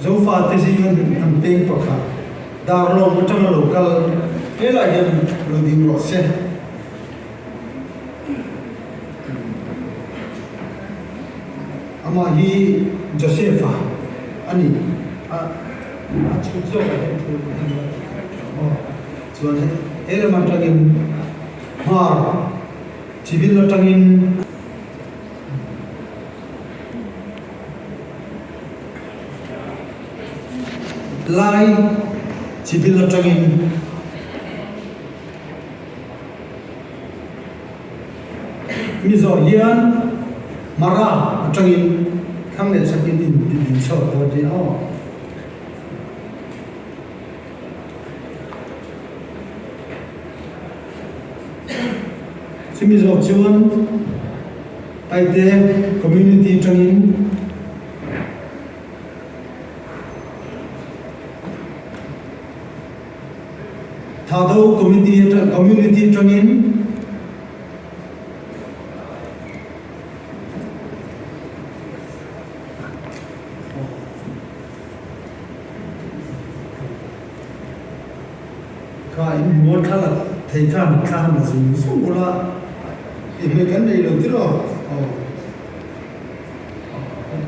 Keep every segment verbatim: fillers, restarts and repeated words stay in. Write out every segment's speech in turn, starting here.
Zofa te zi yun ang teng pakhat. Dar lom atang lo kal. Ela yun lo ding lo se. Ama hi Joseph a ni. A, a chu chu a hen chu. O, chuan he, ela man tangin. Hmar. Chibil atangin. Lai, Chibil atangin. Mizo hian, Mara atangin, thlang leh sakin in, in, in saw, aw. Chumi zawh chuan Paite community aṭangin Thadou committee aṭa-, community aṭangin Kha in mual thla la thei khan thla na zung zung ula. In hmei kan nei lo tiraw. Aw.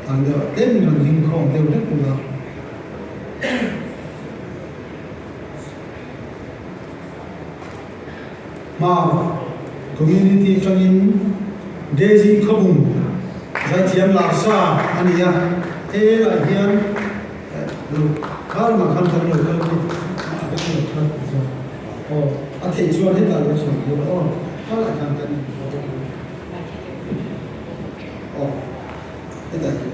Tang deuh, tlem in rawn ding khawm deuh deuh ula. Hmar community aṭangin Daisy Khawbung, Zaithiam Larsa a ni a, he lai hian, eh, lo, kar ma khan kan lo kal ni, a kan lo kal ni. Aw, a theih chuan hetah lo chhawm hi aw, kar lai khan kan ni. Aw. Heta hi.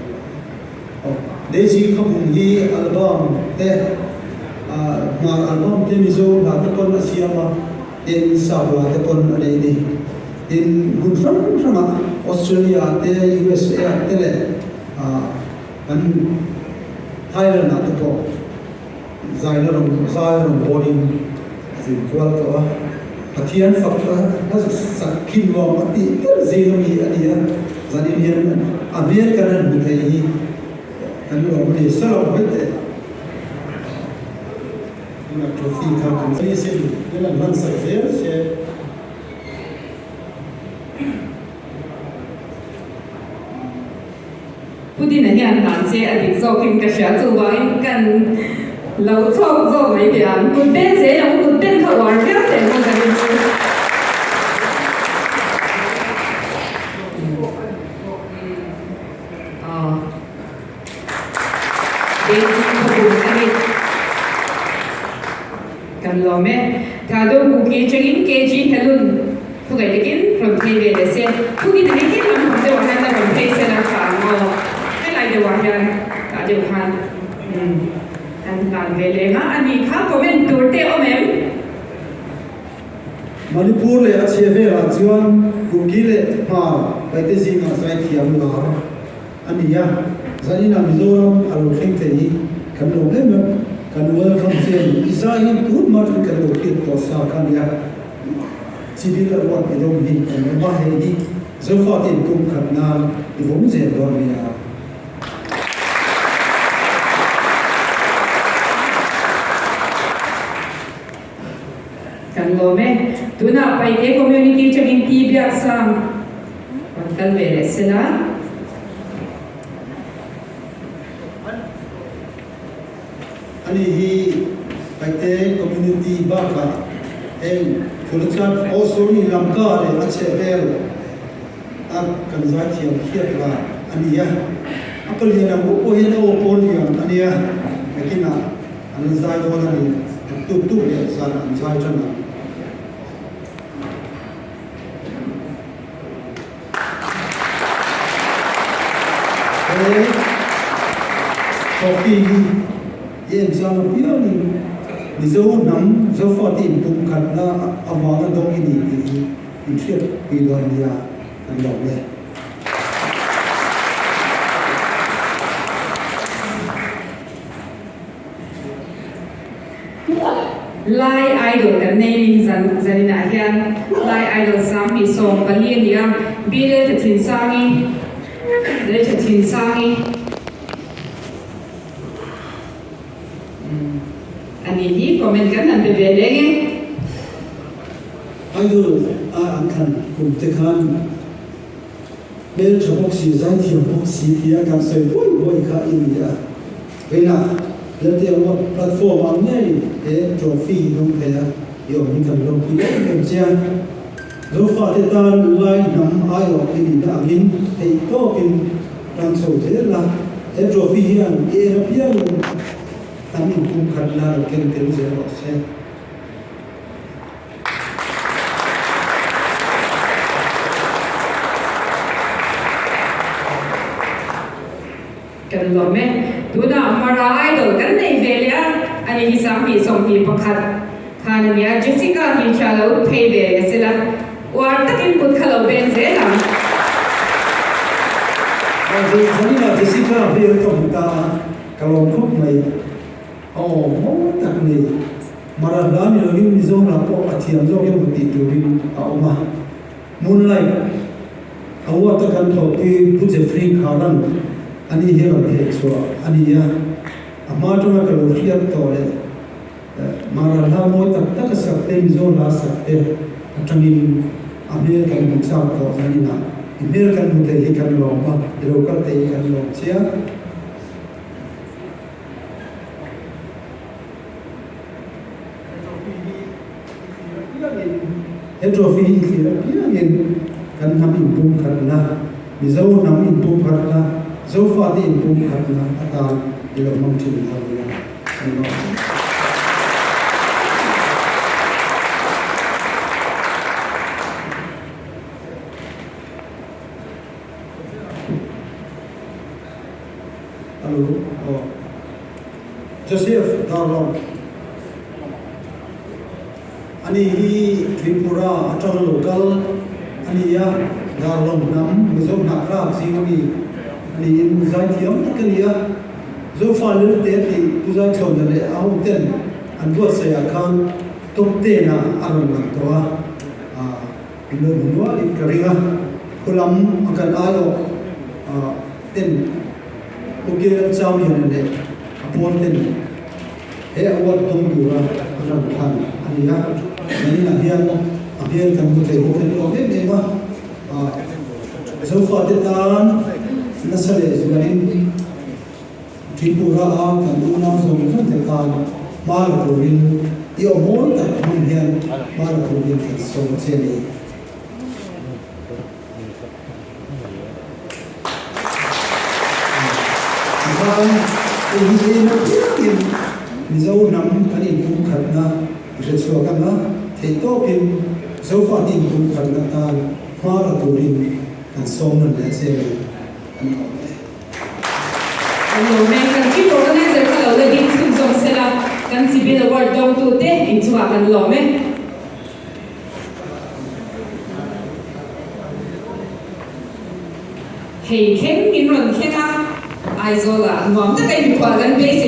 Aw, Daisy Khawbung hi album te, ah, Hmar album te Mizo hla te pawn a siam a, tin sap hla te pawn a nei ni. Tin hun hrang hrang a, Australia te, U S A te leh, ah, kan Thailand ah te pawh. Zaina rawn, zai rawn bawlin a zin kual tawh a. Pathian fak a, a sak khin nuam a tih ber zing a mi a ni a. Zanin hian a hmel kan han hmu thei hi kan lawm a ni sa lo hmel teh. Tuna trophy kha kan chei se ni, kan han hman sak zel se. Putin a hian hlan che a dik zawkin ka hria, chuvangin kan lo chhawk zawk mai teh ang. Kut ben zel ang, kut ben kha uar viau teh maw zanin chu. Aw. Kan lawm e. Thadou Kuki aṭangin K G Helun. Thukai takin rawn phei ve leh se. Thukin a ni khin lam khawm deuh ah hian la rawn phei se la kha ang aw. Helai deuh ah hian, tah deuh khan. Hmm. Kan hlan ve leh nga a ni kha comment tur te awm em? Manipur leh a chhia velah chuan Kuki leh Hmar Paite zinga zaithiam lar a ni a, zanin a Mizoram a lo thleng thei hi kan lawm em em, kan welcome che a ni. I zai hi tun mar kan lo hriat tawh sa kha nia. Chibil a ruat ni dawng hi kan awm a, hei hi Zofa te inpumkhatna i vawng zel dawn nia. Kan lawm e. Tuna Paite community aṭangin Pi Biaksang. Kan kal ve leh se la. Ani hi Paite community bakah heng Phulecha Osoni Lamka leh a chhehvel a kan zaithiam hriat la a ni a. A palian ang pawh hian a aw pawl lian a ni a. Nakinah an zai dawn a ni. Tuk tuk leh zan an zai ṭan a. He trophy hi i en chang apiangin Mizo hnam Zofa te inpumkhatna avanga dawng i ni tih hi in hriatpui dawn nia, kan lawm e. Lai Idol kan nei ni zan, zanin ah hian Lai Idol sang mi sawm pali a ni a, Bilel Thathinsangi, Lel Thathinsangi. Ani hi comment kan han pe ve leng e. Idol a an than kum te khan, mel tha bok si, zai thiam bok si tia kan soi buai buai kha i ni a. Vena, late award platform ang nei, e trophy nong phe a, i om ni kan lopui em em chia. Zofa te tan lai nam ai awk i ni na angin, hei tawk in tang so te la, e trophy hian, e na piang, nam in kum khat na lo ken ken zel awk se. Kan lawm e. Tuna Mara Idol kan nei ve le a, ani hi sang hi sawm hi pakhat khan a nia, Jessica hi khia lo thei ve le se la. Uar takin kut kha lo ben zel a. Aw, Jessica, Jessica, hei ka hmu ta, ka lawm khawp mai. Aw, maw tak ni. Mara hla ni lo in Mizo hla pawh a thiam zawk em ti turin a om a. Moonlight award a kan thawpui Pu Jeffrey Kharan, ani hi ram thei chhuah a ni a. A hma tawng a ka lo hriat tawh le, eh, Mara hla mawi tak tak a sak te, Mizo hla sak te a tangin a hmel kan hmu chak tawh a ni na. I hmel kan hmu thei hi kan lawm a, i lo kal te hi kan lawm chia. He trophy hi thlir apiangin kan nam inpumkhatna, Mizo nam inpumkhatna, Zofa te inpumkhatna a tan i lo hmang ṭhin a nia. Hello. Aw. Joseph Darlong. Ani hi Tripura a ṭang local a ni a, Darlong nam Mizo hna kha zing a ni, ani in zai thiam tak a ni a. Zofa Lilte ti Pu Zaithawn le a hung ten an buatsai a khan top ten a a run lang tawh a. Ah, Ilo hmun luat in ka ring a, khulam a kan ai awk, ah, ten, Pu Kei Lam Chau Lian le a puan ten, he award dong tura a kan khan a ni a, ni na hian, a hian kan hmu thei hi kan lawm em em a, ah, Zofa te tan nasa leh zualin, Tripura a kan unau zawng zawng te tan hma la turin, i awm mawi tak hmang hian hma la turin kan sawm che ni. Zan, i hi zan a piangin Mizo nam kan inpumkhatna, hre chhuak ang a, thei tawkin Zofa te inpumkhatna tan hma la turin kan sawm nawn leh che ni. Kan lawm e. Kan lawm e, kan chief organizer kha lo la ding chhun zawng sela, kan Civil Award dawngtute in chungah kan lawm e. Hei thleng in rawn thleng a, Aizawl ah nuam tak a in khual kan beisei.